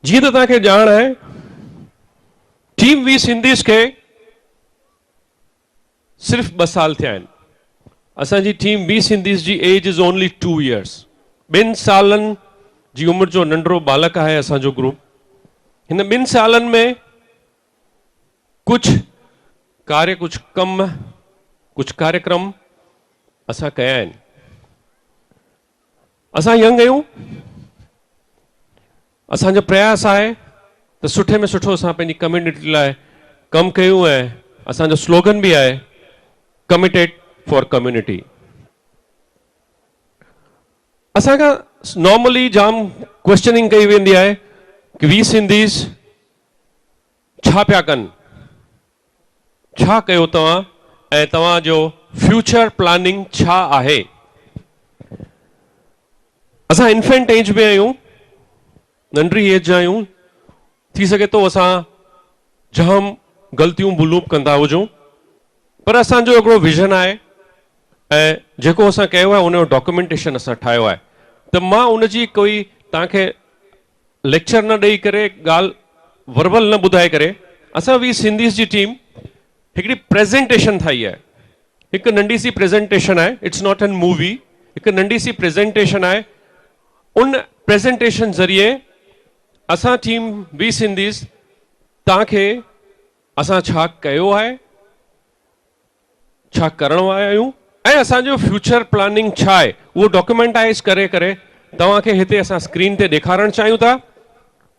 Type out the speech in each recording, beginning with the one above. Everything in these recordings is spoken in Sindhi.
جيئن ته توهان کي ڄاڻ آهي ٽيم وي سنڌيز کي صرف ٻه سال ٿيا آهن. اسان جي ٽيم وي سنڌيز جي age is only two years, ٻن سالن جي عمر جو ننڍڙو ٻالڪ آهي اسان جو گروپ. هن ٻن سالن ۾ ڪجهه ڪاريه، ڪجهه ڪم، ڪجهه ڪاريڪرم اسان ڪيا آهن. اسان ينگ آهيون، اسان جو پرياس آهي ته سٺي ۾ سٺو اسان پنهنجي ڪميونٽي لاء ڪم ڪيون ۽ اسان جو سلوگن به آهي ڪميٽيڊ فار ڪميونٽي. اسان کان نارملي جام ڪويسچننگ ڪئي ويندي آهي ڪي وي سنڌيز ڇا پيا ڪن، ڇا ڪيو توهان ۽ توهان جو فيوچر پلاننگ ڇا آهي؟ اسان انفينٽ ايج ۾ آهيون، ننڍڙي ايج جا آهيون، ٿي سگهي ٿو اسان جام غلطيون ڀلون به ڪندا هجون پر اسان جو هڪڙو ويزن آهي ۽ جيڪو اسان ڪيو آهي ان جو ڊاڪيومينٽيشن اسان ٺاهيو آهي ته مان ان جي ڪوئي توهان کي ليڪچر نه ڏئي ڪري ڳالهه وربل نه ٻڌائي ڪري اسان وي سنڌيز جي ٽيم هڪڙي پريزنٽيشن ٺاهي آهي هڪ ننڍي سي پريزنٽيشن آهي it's not N movie هڪ ننڍي سي پريزنٽيشن آهي ان پريزنٽيشن ذريعي اسان ٽيم وي سنڌيز توهان کي اسان ڇا ڪيو آهي ڇا ڪرڻ وارا آهيون ۽ اسان جو فيوچر پلاننگ ڇا آهي اهو ڊاڪيومينٽائز ڪري ڪري توهان کي هتي اسان اسڪرين تي ڏيکارڻ چاهيون ٿا.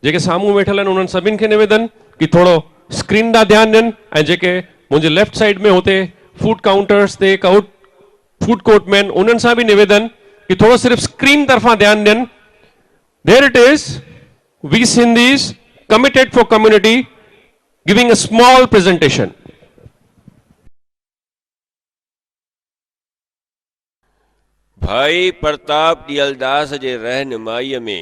جيڪي سامهون ويٺل آهن انهن سڀني کي نويدن ڪي ٿورو اسڪرين ڏانهن ڌيان ڏين ۽ جيڪي منهنجي ليفٽ سائيڊ ۾ هتي فوڊ ڪائونٽرس تي فوڊ ڪورٽ ۾ آهن انهن سان به نويدن ڪي ٿورو صرف اسڪرين طرفان ڌيان ڏين. There it is we Sindhis committed for community giving a small presentation. ڀائي پرتاب ڏيئلداس جي رهنمائيء ۾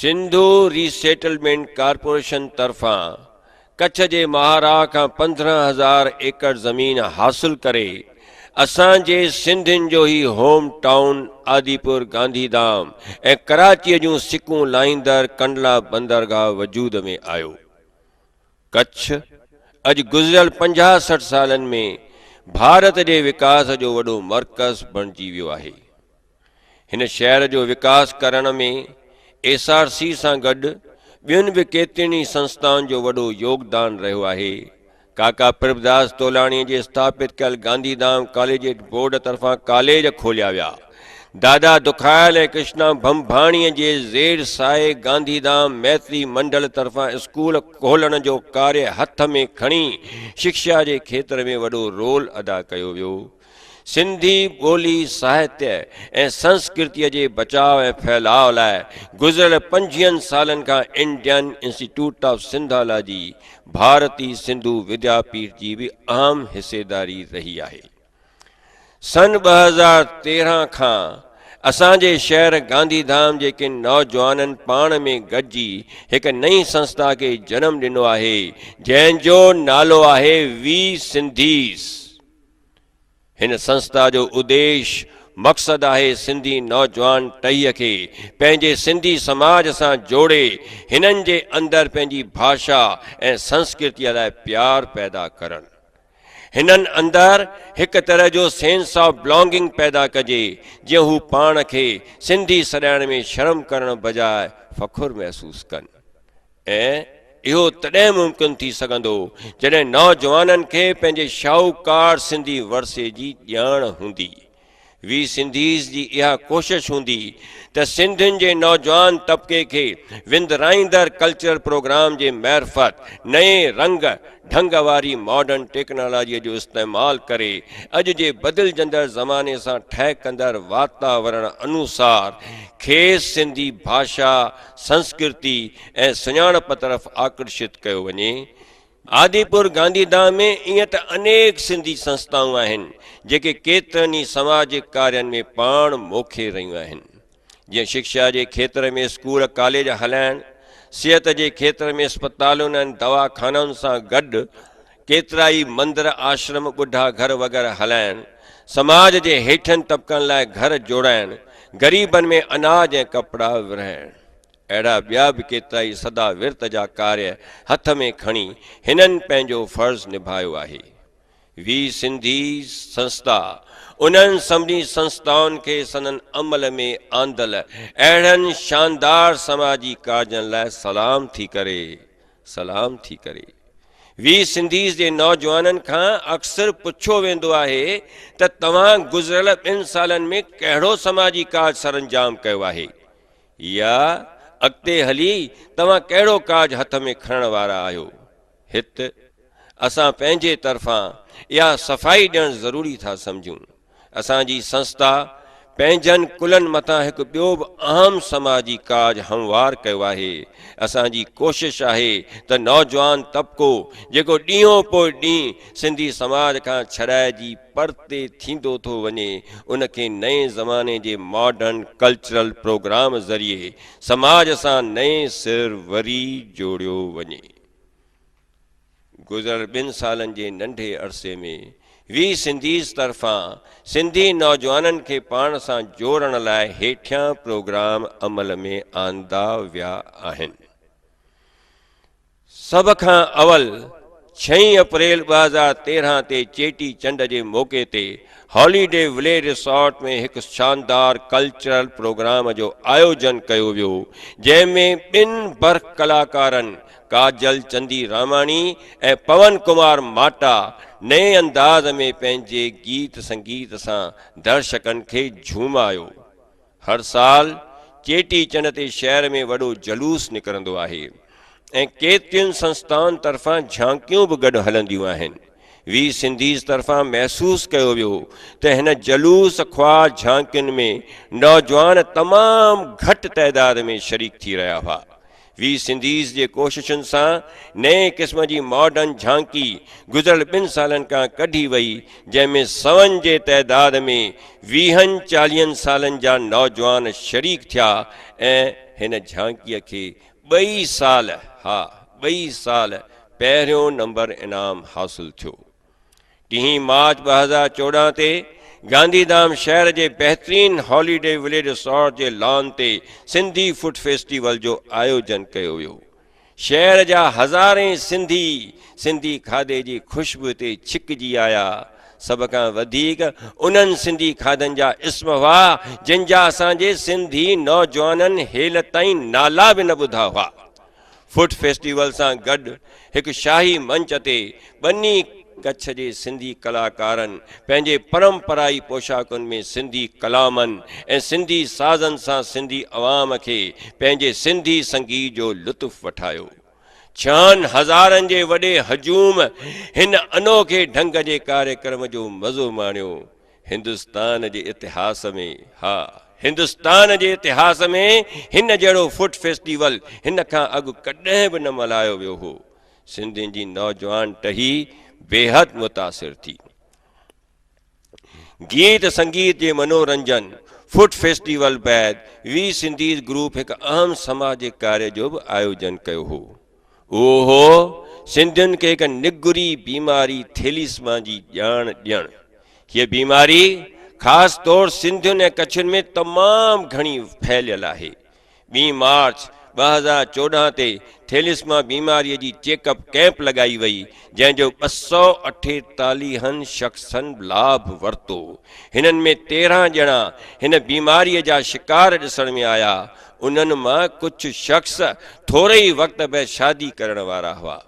سنڌو ريسيٽلمينٽ ڪارپوريشن طرفان ڪڇ جي مهاراء کان 15,000 ايڪڙ زمين حاصل ڪري اسان جي سنڌين جو هي هوم ٽائون آديپور گانڌيڌام ۽ ڪراچيء جون سڪون لاهيندڙ ڪنڊلا بندرگاهه وجود ۾ آيو. ڪڇ اڄ گذريل پنجاهه 60 سالن ۾ ڀارت جي وڪاس جو وڏو مرڪز بڻجي ويو آهي. هن شهر جو وڪاس ڪرڻ ۾ ايس آر سي سان گڏ ٻين به ڪيترين ئي سنستائن جو وڏو يوگدان رهيو آهي. ڪاڪا پرڀداس تولاڻي جي اسٿاپت ڪيل گانڌيڌام ڪاليجيٽ بورڊ طرفان ڪاليج کوليا ويا. دادا دکايل ۽ ڪرشنا ڀمڀاڻيء جي زير سايي گانڌيڌام ميتري منڊل طرفان اسڪول کولڻ جو ڪاريه هٿ ۾ کڻي شڪشا جي کيتر ۾ وڏو رول ادا ڪيو ويو. سنڌي ٻولي، ساهتيه ۽ سنسڪرتيء جي بچاء ۽ ڦهلاء لاء گذريل پنجويهن سالن کان انڊين انسٽيٽيوٽ آف سنڌالاجي، ڀارتي سنڌو ودياپيٺ جي به اهم حصيداري رهي آهي. سن 2013 کان اسان جي شهر گانڌي ڌام جي ڪن نوجوانن پاڻ ۾ گڏجي هڪ نئين سنسٿا کي جنم ڏنو آهي جنهن جو نالو آهي وي سنڌيز. هن سنسٿا جو اديش مقصد آهي سنڌي نوجوان ٽهيء کي پنهنجي سنڌي سماج سان جوڙي هنن جي اندر پنهنجي ڀاشا ۽ سنسڪرتيء لاء پيار پيدا ڪرڻ. هنن اندر هڪ طرح جو سينس آف بلانگنگ پيدا ڪجي جيئن هو پاڻ کي سنڌي سڏائڻ ۾ شرم ڪرڻ بجاء فخر محسوس ڪن ۽ اهو تڏهن ممڪن ٿي سگهندو جڏهن نوجوانن کي پنهنجي شاهوڪار سنڌي ورثي جي ڄاڻ هوندي. وي سنڌيز جي اها ڪوشش هوندي ته سنڌين جي نوجوان طبقي کي وندرائيندڙ ڪلچرل پروگرام جي معرفت نئين رنگ ڍنگ واري ماڊرن ٽيڪنالاجيء جو استعمال ڪري اڄ جي بدلجندڙ زماني سان ٺهڪندڙ واتاورڻ انوسار کيس سنڌي ڀاشا، سنسڪرتي ۽ سڃاڻپ طرف آڪرشت ڪيو وڃي. آديپور گانڌيڌام ۾ ائين ته انيڪ سنڌي سنستائون آهن، جيڪي ڪيترن ئي سماجڪ ڪارين ۾ پاڻ موکي رهيون آهن. جيئن شڪشا جي کيتر ۾ اسڪول ڪاليج هلائڻ، صحت جي کيتر ۾ اسپتالن ۽ دواخانن سان گڏ ڪيترائي مندر، آشرم، ٻڍا گهر وغيره هلائڻ، سماج جي هيٺين طبقن لاء گهر جوڙائڻ، غريبن ۾ اناج ۽ ڪپڙا ورهائڻ. اهڙا ٻيا به ڪيترائي سدا ورت جا ڪاريه هٿ ۾ کڻي هنن پنهنجو فرض نڀايو آهي. وي سنڌي سنسٿا انهن سڀني سنسٿائن کي سندن عمل ۾ آندل اهڙن شاندار سماجي ڪارجن لاء سلام ٿي ڪري. سلام ٿي ڪري. وي سنڌيز جي نوجوانن کان اڪثر پڇيو ويندو آهي ته توهان گذريل ٻن سالن ۾ ڪهڙو سماجي ڪارج سرانجام ڪيو آهي يا اڳتي هلي توهان ڪهڙو ڪارج هٿ ۾ کڻڻ وارا آهيو. هت اسان پنهنجي طرفان اها صفائي ڏيڻ ضروري ٿا سمجهون. اسان جي سنسٿا پنهنجن ڪلهن مٿان هڪ ٻيو به اهم سماجي ڪارج هموار ڪيو آهي. اسان جي ڪوشش آهي ته نوجوان طبقو جيڪو ڏينهون پوء ڏينهن سنڌي سماج کان ڇڏائجي پرتي ٿيندو ٿو وڃي ان کي نئين زماني جي ماڊرن ڪلچرل پروگرام ذريعي سماج سان نئين سر وري جوڙيو وڃي. گذريل ٻن سالن جي ننڍي عرصي ۾ وي سنڌيز طرفان سنڌي نوجوانن کي پاڻ سان جوڙڻ لاء هيٺيان پروگرام عمل ۾ آندا ويا آهن. سڀ کان اول ڇهين اپريل 2013 تي چيٽي چنڊ جي موقعي تي هاليڊي وليج ريسارٽ ۾ هڪ شاندار ڪلچرل پروگرام جو آيوجن ڪيو ويو جنهن ۾ ٻن برک ڪلاڪارن ڪاجل چندي راماڻي ۽ پون ڪمار ماٽا نئين انداز ۾ پنهنجي گيت سنگيت سان درشڪن کي جهومايو. هر سال چيٽي چنڊ تي شهر ۾ وڏو جلوس نڪرندو آهي ۽ ڪيترين سنستائن طرفان جهانڪيون به گڏ هلنديون آهن. وي سنڌيز طرفان محسوس ڪيو ويو ته هن جلوس خواه جهانڪين ۾ نوجوان تمام گهٽ تعداد ۾ شريڪ ٿي رهيا هئا. وي سنڌيز جي ڪوششن سان نئين قسم جي ماڊرن جهانڪي گذريل ٻن سالن کان ڪڍي وئي جنهن ۾ سون جي تعداد ۾ ويهن چاليهن سالن جا نوجوان شريڪ ٿيا ۽ هن جهانڪيء کي ٻئي سال ها ٻئي سال پهريون نمبر انعام حاصل ٿيو. ٽيهين مارچ 2014 تي گانڌيڌام شهر جي بهترين هاليڊي وليج ريسورٽ جي لان تي سنڌي فوڊ فيسٽيول جو آيوجن ڪيو ويو. شهر جا هزارين سنڌي، سنڌي کاڌي جي خوشبو تي ڇڪجي آيا. سڀ کان وڌيڪ انهن سنڌي کاڌن جا اسم هئا، جن جا اسان جي سنڌي نوجوانن هيل تائين نالا به نه ٻڌا هئا. فوڊ فيسٽيول سان گڏ هڪ شاهي منچ تي ٻني ڪڇ جي سنڌي ڪلاڪارن پنهنجي پرمپرائي پوشاڪن ۾ سنڌي ڪلامن ۽ سنڌي سازن سان سنڌي عوام کي پنهنجي سنڌي سنگيت جو لطف وٺايو. ڇهن هزارن جي وڏي هجوم هن انوکي ڍنگ جي ڪاريڪرم جو مزو ماڻيو. هندستان جي اتهاس ۾، ها هندستان جي اتهاس ۾ هن جهڙو فوڊ فيسٽيول هن کان اڳ ڪڏهن به نه ملهايو ويو هو. سنڌين جي نوجوان ٽهي بيحد متاثر ٿي. گيت سنگيت جي منورنجن فوڊ فيسٽيول بعد وي سنڌيز گروپ هڪ اهم سماجڪ ڪاريه جو به آيوجن ڪيو هو. اهو هو سنڌين کي هڪ نگري بيماري ٿيليسما جي ڄاڻ ڏيڻ. هيء بيماري خاص طور سنڌين ۽ ڪڇين ۾ تمام گهڻي ڦهليل آهي. ٻي مارچ 2014 تي ٿيليسما بيماريء جي چيڪ اپ ڪئمپ لڳائي وئي، جنهن جو ٻه سئو اٺيتاليهن شخصن لاڀ ورتو. هنن ۾ 13 ڄڻا هن بيماريء جا شڪار ڏسڻ ۾ آيا. انهن مان ڪجهه شخص ٿوري ئي وقت بعد شادي ڪرڻ وارا هئا.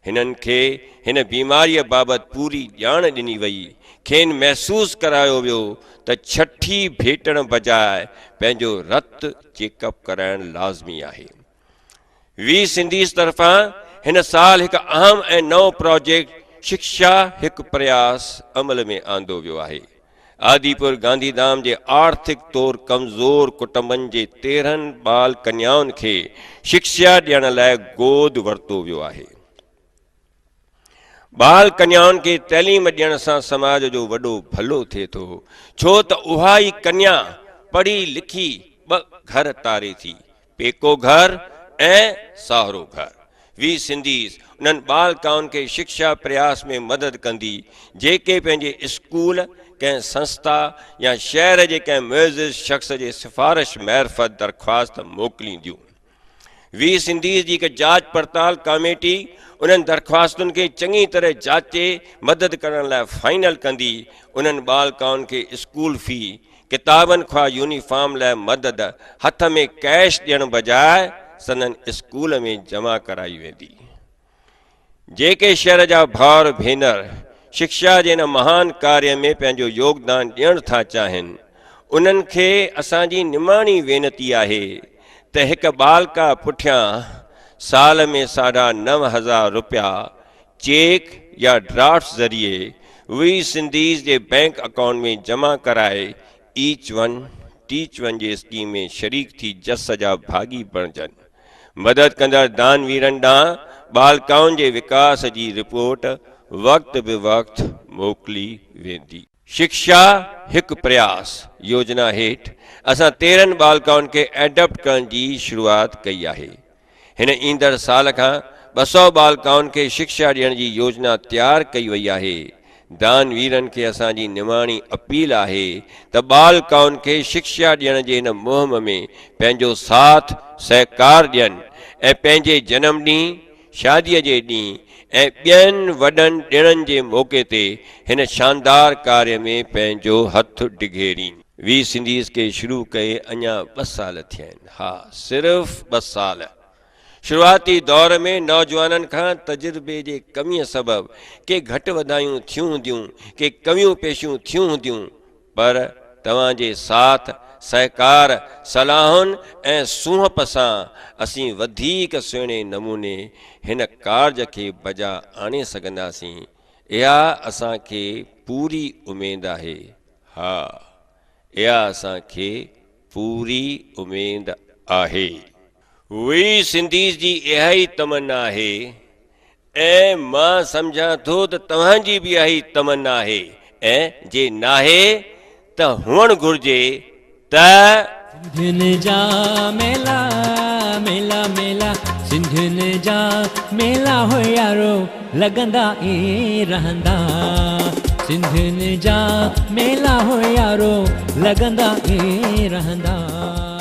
هنن کي هن بيماريء بابت پوري ڄاڻ ڏني وئي. کين محسوس ڪرايو ويو ته ڇٺي ڀيٽڻ بجاء پنهنجو رت چيڪ اپ ڪرائڻ لازمي آهي. وي سنڌيز طرفان هن سال هڪ اهم ۽ نئون پراجيڪٽ شڪشا هڪ پرياس عمل ۾ آندو ويو آهي. آديپور گانڌيڌام جي آرٿڪ طور ڪمزور ڪٽنبن جي 13 ٻال ڪنيائن کي شڪشا ڏيڻ لاء گود ورتو ويو آهي. ٻال ڪنيائن کي تعليم ڏيڻ سان سماج جو وڏو ڀلو ٿئي ٿو، ڇو ته اها ئي ڪنيا پڙهي لکي ٻه گهر تاري ٿي، پيڪو گهر ۽ ساهرو گهر. وي سنڌيز انهن ٻالڪائن کي شڪشا پرياس ۾ مدد ڪندي، جيڪي پنهنجي اسڪول، ڪنهن سنسٿا يا شهر جي ڪنهن معزز شخص جي سفارش معرفت درخواست موڪلينديون. وي سنڌيز جي هڪ جاچ پڙتال ڪاميٽي انهن درخواستن کي چڱي طرح جاچي مدد ڪرڻ لاء فائنل ڪندي انهن ٻالڪائن کي اسڪول في، ڪتابن خواهه يونيفارم لاء مدد هٿ ۾ ڪئش ڏيڻ بجاء سندن اسڪول ۾ جمع ڪرائي ويندي. جيڪي شهر جا ڀائر ڀينر شڪشا جي ان مهان ڪاريه ۾ پنهنجو يوگدان ڏيڻ ٿا چاهين، انهن کي اسان جي نماڻي وينتي آهي ته هڪ ٻالڪا پٺيان سال ۾ ساڍا 9000 رپيا چيڪ يا ڊرافٽس ذريعي وي سنڌيز جي بئنڪ اڪائونٽ ۾ جمع ڪرائي ايچ ون ٽيچ ون جي اسڪيم ۾ شريڪ ٿي جس جا ڀاڳي بڻجن. مدد ڪندڙ دانويرن ڏانهن ٻالڪائن جي وڪاس جي رپورٽ وقت به وقت موڪلي ويندي. شڪشا هڪ پرياس يوجنا هيٺ اسان 13 ٻالڪائن کي ايڊپٽ ڪرڻ جي شروعات ڪئي آهي. هن ايندڙ سال کان 200 ٻالڪائن کي شڪشا ڏيڻ جي يوجنا تيار ڪئي وئي آهي. دانويرن کي اسان جي نماڻي اپيل آهي ته ٻالڪائن کي شڪشا ڏيڻ جي هن مهم ۾ پنهنجو ساٿ سهڪار ڏين ۽ پنهنجي جنم ڏينهن، شاديء جي ڏينهن ۽ ٻين وڏن ڏڻن جي موقعي تي هن شاندار ڪاريه ۾ پنهنجو هٿ ڊگهيرين. وي سنڌيز کي شروع ڪئي اڃا ٻه سال ٿيا آهن. ها صرف ٻه سال. شروعاتي دور ۾ نوجوانن کان تجربي جي ڪميء سبب ڪي گهٽ وڌايون ٿيون هونديون، ڪي ڪميون پيشيون ٿيون هونديون، پر توهان جي ساٿ، سهڪار، صلاحن ۽ سونهپ سان اسين وڌيڪ سهڻي نموني هن ڪارج کي بجا آڻي سگهنداسين، اها اسان کي پوري اميد آهي. ها، اها اسان کي پوري اميد آهي. وي سنڌيز جي اها ئي تمنا آهي ۽ مان سمجهان ٿو ته توهان جي به اها ئي تمنا آهي ۽ جي ناهي ته هئڻ گهرجي ته. سنڌين جا ميلا ميلا ميلا سنڌين جا ميلا هو يارو لڳندا ئي رهندا سنڌين جا ميلا هو يارو لڳندا ئي رهندا.